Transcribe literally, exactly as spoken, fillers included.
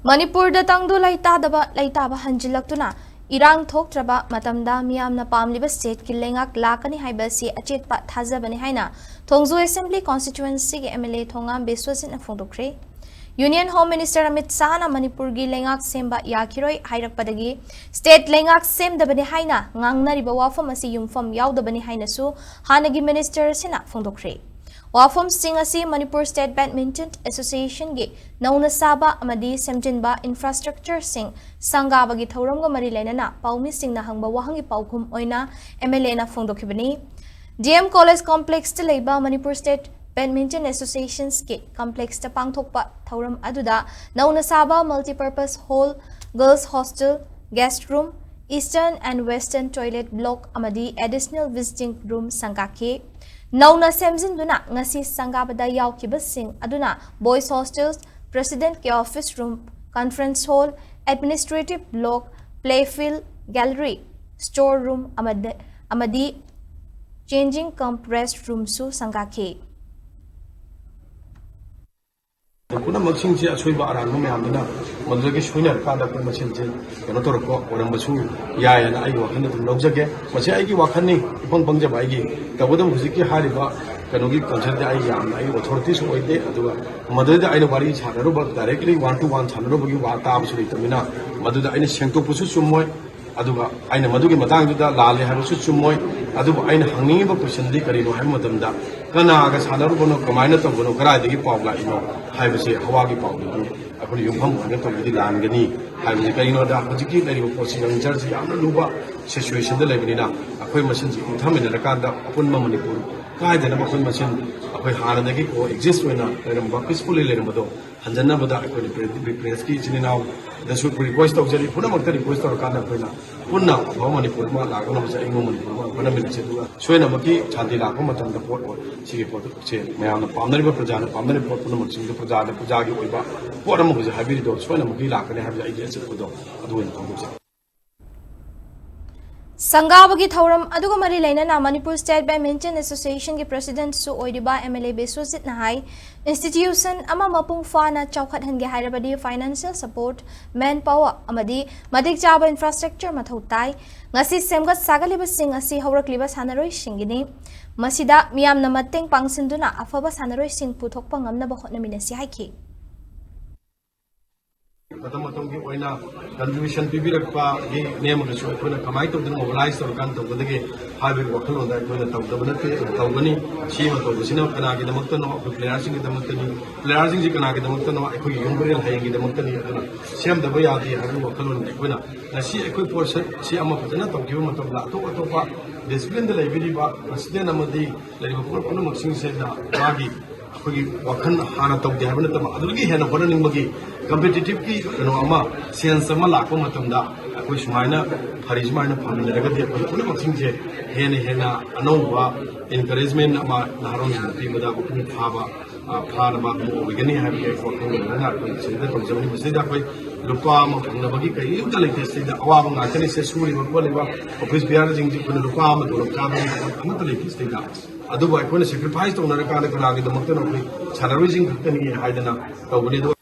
ꯃꯅꯤꯄꯨꯔꯗ ꯇꯪꯗꯨ ꯂꯩꯇꯥꯗꯕ ꯂꯩꯇꯥꯕ ꯍꯟꯖꯤꯜꯂꯛꯇꯨꯅ ꯏꯔꯥꯡ ꯊꯣꯛꯇ꯭ꯔꯕ ꯃꯇꯝꯗ ꯃꯤꯌꯥꯝꯅ ꯄꯥꯝꯂꯤꯕ ꯁ꯭ꯇꯦꯠꯀꯤ ꯂꯩꯉꯥꯛ ꯂꯥꯛꯀꯅꯤ ꯍꯥꯏꯕ ꯑꯁꯤ ꯑꯆꯦꯠꯄ ꯊꯥꯖꯕꯅꯤ ꯍꯥꯏꯅ ꯊꯣꯡꯖꯨ ꯑꯦꯁꯦꯝꯕ꯭ꯂꯤ ꯀꯣꯟꯁꯇꯤꯇ꯭ꯋꯦꯟꯁꯤꯒꯤ ꯑꯦꯝ ꯑꯦꯜ ꯑꯦ ꯊꯣꯉꯥꯝ ꯕꯤꯁ꯭ꯋꯖꯤꯠꯅ ꯐꯣꯡꯗꯣꯛꯈ꯭ꯔꯦ꯫ ꯌꯨꯅꯤꯌꯟ ꯍꯣꯝ ꯃꯤꯅꯤꯁꯇꯔ ꯑꯃꯤꯠ ꯁꯥꯍꯅ ꯃꯅꯤꯄꯨꯔꯒꯤ ꯂꯩꯉꯥꯛ ꯁꯦꯝꯕ ꯌꯥꯈꯤꯔꯣꯏ ꯍꯥꯏꯔꯛꯄꯗꯒꯤ ꯁ꯭ꯇꯦꯠ ꯂꯩꯉꯥꯛ ꯁꯦꯝꯗꯕꯅꯤ ꯍꯥꯏꯅ ꯉꯥꯡꯅꯔꯤꯕ ꯋꯥꯐꯝ ꯑꯁꯤ ꯌꯨꯝꯐꯝ ꯌꯥꯎꯗꯕꯅꯤ ꯍꯥꯏꯅꯁꯨ ꯍꯥꯟꯅꯒꯤ ꯃꯤꯅꯤꯁꯇꯔ ꯑꯁꯤꯅ ꯐꯣꯡꯗꯣꯛꯈ꯭ꯔꯦ꯫ ꯋꯥꯐꯝꯁꯤꯡ ꯑꯁꯤ ꯃꯅꯤꯄꯨꯔ ꯁ꯭ꯇꯦꯠ ꯕꯦꯗꯃꯤꯟꯇꯟ ꯑꯦꯁꯣꯁꯤꯌꯦꯁꯟꯒꯤ ꯅꯧꯅ ꯁꯥꯕ ꯑꯃꯗꯤ ꯁꯦꯝꯖꯤꯟꯕ ꯏꯟꯐ꯭ꯔꯥꯁ꯭ꯇ꯭ꯔꯛꯆꯔꯁꯤꯡ ꯁꯪꯒꯥꯕꯒꯤ ꯊꯧꯔꯝꯒ ꯃꯔꯤ ꯂꯩꯅꯅ ꯄꯥꯎꯃꯤꯁꯤꯡꯅ ꯍꯪꯕ ꯋꯥꯍꯪꯒꯤ ꯄꯥꯎꯈꯨꯝ ꯑꯣꯏꯅ ꯑꯦꯝ ꯑꯦꯜ ꯑꯦꯅ ꯐꯣꯡꯗꯣꯛꯈꯤꯕꯅꯤ꯫ ꯗꯤ ꯑꯦꯝ ꯀꯣꯂꯦꯖ ꯀꯣꯝꯄ꯭ꯂꯦꯛꯁꯇ ꯂꯩꯕ ꯃꯅꯤꯄꯨꯔ ꯁ꯭ꯇꯦꯠ ꯕꯦꯗꯃꯤꯟꯇꯟ ꯑꯦꯁꯣꯁꯤꯌꯦꯁꯟꯁꯀꯤ ꯀꯣꯝꯄ꯭ꯂꯦꯛꯁꯇ ꯄꯥꯡꯊꯣꯛꯄ ꯊꯧꯔꯝ ꯑꯗꯨꯗ ꯅꯧꯅ ꯁꯥꯕ multipurpose hall, girls hostel, guest room, eastern and western toilet block ꯑꯃꯗꯤ ꯑꯦꯗꯤꯁꯅꯦꯜ ꯚꯤꯖꯤꯇꯤꯡ ꯔꯨꯝ ꯁꯪꯒꯥꯈꯤ꯫ ꯅꯧꯅ ꯁꯦꯝꯖꯤꯟꯗꯨꯅ ꯉꯁꯤ ꯁꯪꯒꯥꯕꯗ ꯌꯥꯎꯈꯤꯕꯁꯤꯡ ꯑꯗꯨꯅ ꯕꯣꯏꯁ ꯍꯣꯁꯇꯦꯜ, ꯄ꯭ꯔꯦꯁꯤꯗꯦꯟꯠꯀꯤ office room, conference hall, administrative block, play field, gallery, store room ꯑꯃꯗ-, ꯑꯃꯗꯤ ꯆꯦꯟꯖꯤꯡ ꯀꯝ ꯔꯦꯁ ꯔꯨꯝꯁꯨ ꯁꯪꯒꯥꯈꯤ꯫ ꯄꯨꯝꯅꯃꯛꯁꯤꯡꯁꯦ ꯑꯁꯣꯏꯕ ꯑꯔꯥꯟꯕ ꯃꯌꯥꯝꯗꯨꯅ ꯃꯗꯨꯗꯒꯤ ꯁꯣꯏꯅꯔꯀꯥꯟꯗ ꯑꯩꯈꯣꯏ ꯃꯁꯦꯟꯁꯦ ꯀꯩꯅꯣ ꯇꯧꯔꯛꯄ ꯑꯣꯏꯔꯝꯕꯁꯨ ꯌꯥꯏꯑꯅ ꯑꯩꯒꯤ ꯋꯥꯈꯜꯗ ꯑꯗꯨꯝ ꯂꯧꯖꯒꯦ꯫ ꯃꯁꯤ ꯑꯩꯒꯤ ꯋꯥꯈꯜꯅꯤ, ꯏꯄꯪ ꯄꯪꯖꯕ ꯑꯩꯒꯤ꯫ ꯇꯧꯕꯇꯕꯨ ꯍꯧꯖꯤꯛꯀꯤ ꯍꯥꯏꯔꯤꯕ ꯀꯩꯅꯣꯒꯤ ꯀꯟꯁꯔꯟꯗꯤ ꯑꯩ ꯌꯥꯝꯅ ꯑꯩ ꯑꯣꯊꯣꯔꯤꯇꯤꯁꯨ ꯑꯣꯏꯗꯦ꯫ ꯑꯗꯨꯒ ꯃꯗꯨꯗꯩꯗ ꯑꯩꯅ ꯋꯥꯔꯤ ꯁꯥꯟꯅꯔꯨꯕ, directly one to one ꯁꯥꯟꯅꯔꯨꯕꯒꯤ ꯋꯥ ꯇꯥꯕꯁꯨ ꯂꯩꯇꯕꯅꯤꯅ ꯃꯗꯨꯗ ꯑꯩꯅ ꯁꯦꯡꯗꯣꯛꯄꯁꯨ ꯆꯨꯝꯃꯣꯏ꯫ ꯑꯗꯨꯒ ꯑꯩꯅ ꯃꯗꯨꯒꯤ ꯃꯇꯥꯡꯗꯨꯗ ꯂꯥꯜꯂꯦ ꯍꯥꯏꯕꯁꯨ ꯆꯨꯝꯃꯣꯏ꯫ ꯑꯗꯨꯕꯨ ꯑꯩꯅ ꯍꯪꯅꯤꯡꯉꯤꯕ questionꯗꯤ ꯀꯔꯤꯅꯣ ꯍꯥꯏꯕ ꯃꯇꯝꯗ, ꯀꯅꯥꯒ ꯁꯥꯟꯅꯔꯨꯕꯅꯣ, ꯀꯃꯥꯏꯅ ꯇꯧꯕꯅꯣ, ꯀꯗꯥꯏꯗꯒꯤ ꯄꯥꯎ ꯂꯥꯛꯏꯅꯣ ꯍꯥꯏꯕꯁꯦ ꯍꯋꯥꯒꯤ ꯄꯥꯎꯗꯒꯤ ꯑꯩꯈꯣꯏꯅ ꯌꯨꯝꯐꯝ ꯑꯣꯏꯔꯒ ꯇꯧꯕꯗꯤ ꯂꯥꯟꯒꯅꯤ꯫ ꯍꯥꯏꯕꯗꯤ ꯀꯔꯤꯒꯤꯅꯣꯗ ꯍꯧꯖꯤꯛꯀꯤ ꯂꯩꯔꯤꯕ ꯄꯣꯠꯁꯤ, ꯌꯪ ꯏꯟꯖꯔꯁꯤ ꯌꯥꯝꯅ ꯂꯨꯕ situationꯗ ꯂꯩꯕꯅꯤꯅ ꯑꯩꯈꯣꯏ ꯃꯁꯦꯟꯁꯤ ꯏꯪꯊꯃꯤꯟꯅꯔꯀꯥꯟꯗ ꯑꯄꯨꯟꯕ ꯃꯅꯤꯄꯨꯔ ꯀꯥꯏꯗꯅꯕ ꯑꯩꯈꯣꯏ ꯃꯁꯦꯟ ꯑꯩꯈꯣꯏ ꯍꯥꯟꯅꯗꯒꯤ coexist ꯑꯣꯏꯅ ꯂꯩꯔꯝꯕ, peacefully ꯂꯩꯔꯝꯕꯗꯣ ꯍꯟꯖꯟꯅꯕꯗ ꯑꯩꯈꯣꯏꯅ ꯄ꯭ꯔꯦ-, ꯄ꯭ꯔꯦꯁꯀꯤ ꯏꯆꯤꯟ ꯏꯅꯥꯎꯗꯁꯨ request ꯇꯧꯖꯔꯤ, ꯄꯨꯝꯅꯃꯛꯇ request ꯇꯧꯔꯀꯥꯟꯗ ꯑꯩꯈꯣꯏꯅ ꯄꯨꯟꯅ ꯑꯐꯕ ꯃꯅꯤꯄꯨꯔ ꯑꯃ ꯂꯥꯛꯅꯕꯁꯦ ꯑꯏꯪꯕ ꯃꯅꯤꯄꯨꯔ ꯑꯃ ꯍꯣꯠꯅꯃꯤꯟꯅꯁꯤ꯫ ꯑꯗꯨꯒ ꯁꯣꯏꯗꯅꯃꯛꯀꯤ ꯁꯥꯟꯇꯤ ꯂꯥꯛꯄ ꯃꯇꯝꯗ ꯄꯣꯠ ꯑꯣꯏ-, ꯁꯤꯒꯤ ꯄꯣꯠꯁꯦ ꯃꯌꯥꯝꯅ ꯄꯥꯝꯅꯔꯤꯕ, ꯄ꯭ꯔꯖꯥꯅ ꯄꯥꯝꯅꯔꯤꯕ ꯄꯣꯠ ꯄꯨꯝꯅꯃꯛꯁꯤꯡꯗꯣ ꯄ꯭ꯔꯖꯥꯗ, ꯄ꯭ꯔꯖꯥꯒꯤ ꯑꯣꯏꯕ ꯄꯣꯠ ꯑꯃ ꯍꯧꯖꯤꯛ ꯍꯥꯏꯕꯤꯔꯤꯗꯣ ꯁꯣꯏꯗꯅꯃꯛꯀꯤ ꯂꯥꯛꯀꯅꯤ ꯍꯥꯏꯕꯁꯦ ꯑꯩꯒꯤ ꯑꯆꯦꯠꯄꯗꯣ ꯑꯗꯨ ꯑꯣꯏꯅ ꯐꯣꯡꯗꯣꯛꯆꯩ꯫ ꯁꯪꯒꯥꯕꯒꯤ ꯊꯧꯔꯝ ꯑꯗꯨꯒ ꯃꯔꯤ ꯂꯩꯅꯅ ꯃꯅꯤꯄꯨꯔ ꯁ꯭ꯇꯦꯠ ꯕꯦꯗꯃꯤꯟꯇꯟ ꯑꯦꯁꯣꯁꯤꯌꯦꯁꯟꯒꯤ ꯄ꯭ꯔꯦꯁꯤꯗꯦꯟꯠꯁꯨ ꯑꯣꯏꯔꯤꯕ ꯑꯦꯝ ꯑꯦꯜ ꯑꯦ ꯕꯤꯁ꯭ꯋꯖꯤꯠꯅ ꯍꯥꯏ, ꯏꯟꯁꯇꯤꯇ꯭ꯌꯨꯁꯟ ꯑꯃ ꯃꯄꯨꯡ ꯐꯥꯅ ꯆꯥꯎꯈꯠꯍꯟꯒꯦ ꯍꯥꯏꯔꯕꯗꯤ ꯐꯥꯏꯅꯥꯟꯁꯤꯌꯦꯜ ꯁꯄꯣꯔꯠ, ꯃꯦꯟ ꯄꯥꯋꯔ ꯑꯃꯗꯤ ꯃꯇꯤꯛ ꯆꯥꯕ ꯏꯟꯐ꯭ꯔꯥꯁ꯭ꯇ꯭ꯔꯛꯆꯔ ꯃꯊꯧ ꯇꯥꯏ꯫ ꯉꯁꯤ ꯁꯦꯝꯒꯠ ꯁꯥꯒꯠꯂꯤꯕꯁꯤꯡ ꯑꯁꯤ ꯍꯧꯔꯛꯂꯤꯕ ꯁꯥꯟꯅꯔꯣꯏꯁꯤꯡꯒꯤꯅꯤ꯫ ꯃꯁꯤꯗ ꯃꯤꯌꯥꯝꯅ ꯃꯇꯦꯡ ꯄꯥꯡꯁꯤꯟꯗꯨꯅ ꯑꯐꯕ ꯁꯥꯟꯅꯔꯣꯏꯁꯤꯡ ꯄꯨꯊꯣꯛꯄ ꯉꯝꯅꯕ ꯍꯣꯠꯅꯃꯤꯟꯅꯁꯤ ꯍꯥꯏꯈꯤ꯫ ꯃꯇꯝ ꯃꯇꯝꯒꯤ ꯑꯣꯏꯅ ꯀꯟꯇ꯭ꯔꯤꯕ꯭ꯌꯨꯁꯟ ꯄꯤꯕꯤꯔꯛꯄꯒꯤ ꯅꯦꯝꯃꯒꯁꯨ ꯑꯩꯈꯣꯏꯅ ꯀꯃꯥꯏꯅ ꯇꯧꯗꯅ ꯃꯣꯕꯤꯂꯥꯏꯁ ꯇꯧꯔꯀꯥꯟꯗ ꯇꯧꯒꯗꯒꯦ ꯍꯥꯏꯕꯒꯤ ꯋꯥꯈꯜꯂꯣꯟꯗ ꯑꯩꯈꯣꯏꯅ ꯇꯧꯗꯕ ꯅꯠꯇꯦ, ꯑꯗꯨ ꯇꯧꯒꯅꯤ꯫ ꯁꯤ ꯑꯃ ꯇꯧꯕꯁꯤꯅ ꯀꯅꯥꯒꯤꯗꯃꯛꯇꯅꯣ? ꯑꯩꯈꯣꯏ ꯄ꯭ꯂꯦꯌꯔꯁꯤꯡꯒꯤꯗꯃꯛꯇꯅꯤ꯫ ꯄ꯭ꯂꯦꯌꯔꯁꯤꯡꯁꯤ ꯀꯅꯥꯒꯤꯗꯃꯛꯇꯅꯣ? ꯑꯩꯈꯣꯏꯒꯤ ꯌꯨꯝ ꯕꯔꯦꯜ ꯍꯌꯦꯡꯒꯤꯗꯃꯛꯇꯅꯤ꯫ ꯑꯗꯨꯅ ꯁꯦꯝꯗꯕ ꯌꯥꯗꯦ ꯍꯥꯏꯕꯒꯤ ꯋꯥꯈꯜꯂꯣꯟ ꯑꯩꯈꯣꯏꯅ ꯉꯁꯤ ꯑꯩꯈꯣꯏ ꯄꯣꯔꯁꯟ ꯁꯤ ꯑꯃ ꯐꯖꯅ ꯇꯧꯈꯤꯕ ꯃꯇꯝꯗ ꯑꯇꯣꯞ ꯑꯇꯣꯞꯄ ꯗꯤꯁꯤꯄ꯭ꯂꯤꯟꯗ ꯂꯩꯕꯤꯔꯤꯕ ꯄ꯭ꯔꯁꯤꯗꯦꯟ ꯑꯃꯗꯤ ꯂꯩꯔꯤꯕ ꯄꯨꯂꯞ ꯄꯨꯝꯅꯃꯛꯁꯤꯡꯁꯤꯅ ꯃꯥꯒꯤ ꯑꯩꯈꯣꯏꯒꯤ ꯋꯥꯈꯜ ꯍꯥꯟꯅ ꯇꯧꯗꯦ ꯍꯥꯏꯕ ꯅꯠꯇꯕ, ꯑꯗꯨꯗꯒꯤ ꯍꯦꯟꯅ ꯍꯣꯠꯅꯅꯤꯡꯕꯒꯤ ꯀꯝꯄꯤꯇꯤꯇꯤꯞꯀꯤ ꯀꯩꯅꯣ ꯑꯃ, ꯁꯦꯟꯁ ꯑꯃ ꯂꯥꯛꯄ ꯃꯇꯝꯗ ꯑꯩꯈꯣꯏ ꯁꯨꯃꯥꯏꯅ ꯐꯔꯤ ꯁꯨꯃꯥꯏꯅ ꯐꯃꯤꯟꯅꯔꯒꯗꯤ ꯑꯩꯈꯣꯏ ꯄꯨꯝꯅꯃꯛꯁꯤꯡꯁꯦ ꯍꯦꯟꯅ ꯍꯦꯟꯅ ꯑꯅꯧꯕ ꯏꯟꯀꯔꯦꯖꯃꯦꯟ ꯑꯃ ꯅꯍꯥꯔꯣꯟꯁꯤꯡꯗ ꯄꯤꯕꯗ ꯃꯄꯨꯡ ꯐꯥꯕ, ꯑ, ꯐꯥꯅꯕ ꯑꯃ ꯑꯣꯏꯒꯅꯤ ꯍꯥꯏꯕꯒꯤ ꯋꯥꯈꯜ ꯂꯩꯅꯅ ꯑꯩꯈꯣꯏ ꯁꯤꯗ ꯇꯧꯖꯕꯅꯤ꯫ ꯃꯁꯤꯗ ꯑꯩꯈꯣꯏ ꯂꯨꯄꯥ ꯑꯃ ꯐꯪꯅꯕꯒꯤ ꯀꯔꯤꯝꯇ ꯂꯩꯇꯦ꯫ ꯁꯤꯗ ꯑꯋꯥꯕ ꯉꯥꯛꯇꯅꯤ꯫ ꯁꯦ ꯁꯨꯔꯤꯕ ꯈꯣꯠꯂꯤꯕ ꯑꯣꯐꯤꯁ ꯕꯤꯌꯥꯔꯁꯤꯡꯁꯤ ꯑꯩꯈꯣꯏꯅ ꯂꯨꯄꯥ ꯑꯃ ꯇꯣꯂꯣꯞ ꯆꯥꯕꯒꯤ ꯊꯕꯛ ꯑꯃꯠꯇ ꯂꯩꯇꯦ ꯁꯤꯗ꯫ ꯑꯗꯨꯕꯨ ꯑꯩꯈꯣꯏꯅ ꯁꯦꯀ꯭ꯔꯤꯐꯥꯏꯁ ꯇꯧꯅꯔꯀꯥꯟꯗ ꯀꯅꯥꯒꯤꯗꯃꯛꯇꯅꯣ ꯑꯩꯈꯣꯏ ꯁꯥꯟꯅꯔꯣꯏꯁꯤꯡ ꯈꯛꯇꯅꯤ ꯍꯥꯏꯗꯅ ꯇꯧꯕꯅꯤ꯫ ꯑꯗꯣ